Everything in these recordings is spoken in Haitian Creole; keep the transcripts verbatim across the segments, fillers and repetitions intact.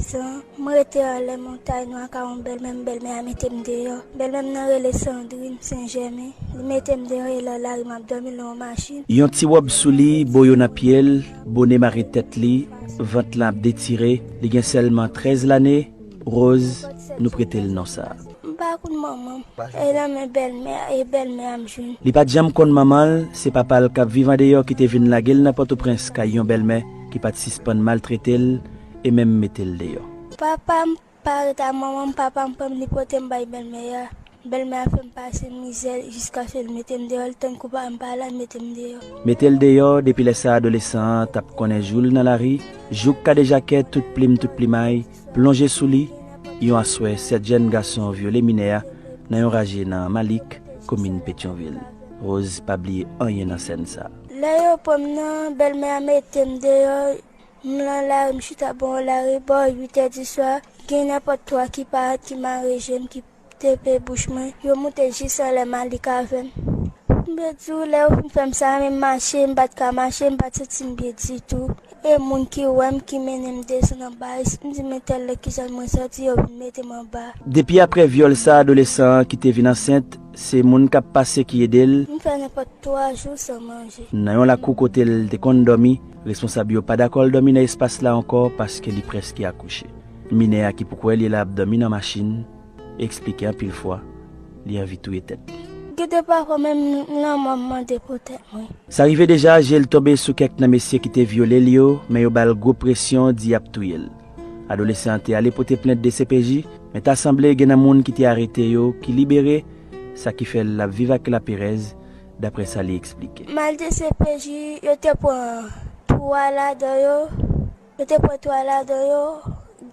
San, mwen rete anlè montay nou an kay yon bèlmè m, bèlmè a mete m deyò. Bèlmè m nan rele Sandrine Saint-Germain. Li mete m deyò e lè lari m ap dòmi nan yon machin. Yon ti wòb sou li, boyo nan pye l, bone mare tèt li, vant lan ap detire, li gen sèlman trèz lane, Rose, nou prete l non sa a. M pa konn manman m. E nan men bèlmè, e bèlmè a m jwenn. Li pa t janm konn manman l, se papa l k ap viv andeyò ki te vin lage l nan Pòtoprens kay yon bèlmè ki pa t sispann maltrete l e menm mete l deyò. Papa m pa ret ak manman m, papa m pran m, li pote m bay bèlmè a. Bèlmè a fè m pase mizè jiskaske l mete m deyò, l tann kou pa m pa la, l mete m deyò. Mete l deyò, depi lè sa adolesan an t ap konnen jou l nan lari, jouk kadejakè tout plim tout plimay, plonje sou li, yon aswè, sèt jèn gason vyole minè a nan yon raje nan Malik, komin Petyonvil. Rose pa bliye anyen nan sèn sa a. Lè yo pran m nan, bèlmè a mete m deyò, m nan lari, m chita bò yon lari, bò uit è di swa, gen nenpòt twa ki parèt, ki mare je m, ki tepe bouch mwen, yo moute jis anlè Malik avè m. M vle di w, lè yo fin fè m sa, menm mache, m pa t ka mache, m pa t santi m byen ditou. E moun ki wè m, ki mennen m desann anba, m di, "Men tèl lè kijan mwen santi, yo vin mete m anba." Depi aprè vyòl sa, adolesan an ki te vin ansent, se moun k ap pase ki ede l. M fè nenpòt twa jou san manje. Nan yon lakou kote l te konn dòmi, responsab yo pa dakò l dòmi nan espas la ankò paske li prèske akouche. Minè a ki poko wè li la ap dòmi nan machin, eksplike anpil fwa li anvi touye tèt li. Gen de pafwa menm lanmò m mande pou tèt mwen. Sa rive deja, je l tonbe sou kèk nan mesye ki te vyole l yo, men yo ba l gwo presyon, di y ap touye l. Adolesan an te ale pote plent D C P J, men ta sanble gen nan moun ki te arete yo, ki libere, sa ki fè l ap viv ak laperèz, daprè sa li eksplike. M al D C P J, yo te pran twa ladan yo. Yo te pran twa ladan yo,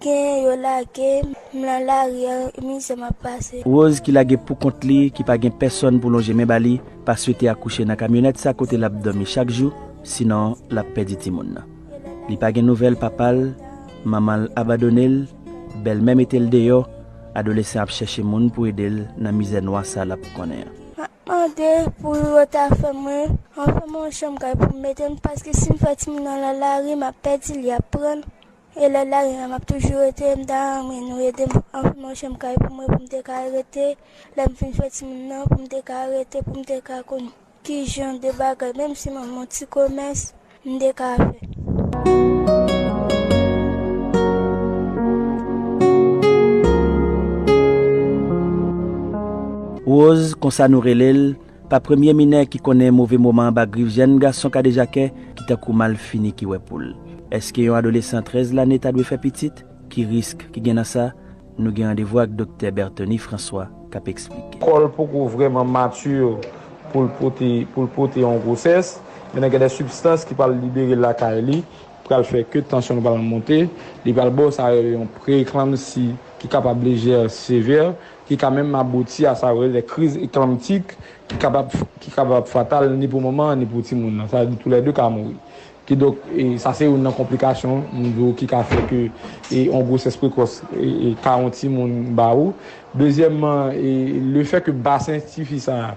gen yo lage m nan lari a, mizè m ap pase. Rose ki lage pou kont li, ki pa gen pèsonn pou lonje men ba li, pa swete akouche nan kamyonèt sa kote l ap dòmi chak jou, sinon l ap pèdi timoun nan. Li pa gen nouvèl papa l, manman l abandone l, bèlmè mete l deyò, adolesan ap chèche moun pou ede l nan mizè nwa sa l ap konnen an. Mande pou yo ta fè mwen, anfen mwen yon chanm kay pou m mete m, paske si m fè timoun nan nan lari, m ap pèdi l, y ap pran l. E lè lari a, m ap toujou rete, m ta renmen nou ede m, anfen mwen yon chanm kay pou mwen, pou m te ka rete, lè m fin fè timoun nan, pou m te ka rete, pou m te ka konn kijan de bagay, menm si m ap yon ti komès, m te ka fè. Rose, konsa nou rele l, pa premye minè ki konnen move moman anba grif jèn gason kadejakè ki tankou malfini ki wè poul. Èske yon adolesan trèz lane ta dwe fè pitit? Ki risk ki gen nan sa? Nou gen randevou ak Doktè Berthony François k ap eksplike. Kò l poko vrèman mati pou l pote, pou l pote yon gwosès, men gen de sibstans ki pral libere lakay li, pral fè ke tansyon l pral monte, li pral ba w sa yo rele yon pre-eklanmsi ki kapab lejè, sevè, ki ka menm abouti a sa yo rele de kriz eklanmtik, ki kapab, ki kapab fatal ni pou manman an, ni pou timoun nan. Sa vle di toulède ka mouri. Kidonk, e, sa se youn nan konplikasyon, m di w, ki ka fè ke, e, yon gwosès prekòs, e, e, ka yon timoun ba ou. Dezyèmman, e, lefètke basen tifi sa a,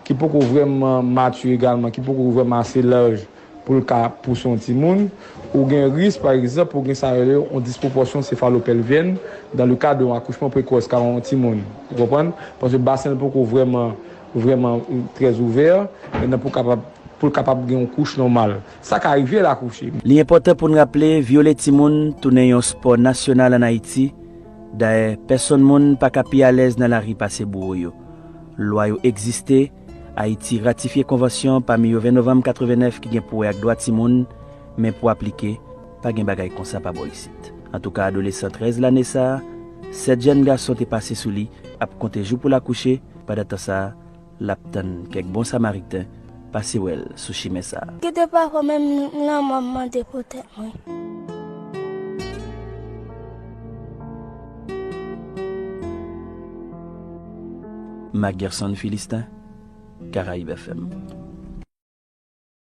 ki poko vrèman mati egalman, ki poko vrèman ase laj pou l ka pouse yon timoun, ou gen risk, pa egzanp, ou gen sa yo rele yon dispwopòsyon sefalopèlvyèn, dans le cas de yon akouchman prekòs, ka yon timoun, ou konprann? Paske basen l poko vrèman, vrèman, e, trè ouvè, men nan pou kapab pou l kapab gen yon kouch nòmal. Sa ka rive l akouche. Li enpòtan pou n raple, vyole timoun tounen yon spò nasyonal ann Ayiti. Dayè, pèsonn moun pa ka pi alèz nan lari pase bouwo yo. Lwa yo egziste, Ayiti ratifye konvansyon pami yo ven novanm katrevennèf ki gen pou wè ak dwa timoun, men pou aplike, pa gen bagay konsa pa bò isit. Antouka, adolesan trèz lane sa a, sèt jèn gason te pase sou li, ap konte jou pou l akouche, pandan tan sa a, l ap tann kèk bon samariten pase wè l sou chimen sa a. Gen de pafwa menm lanmò m mande pou tèt mwen. Marc Gerson Philistin, Caraïbes F M.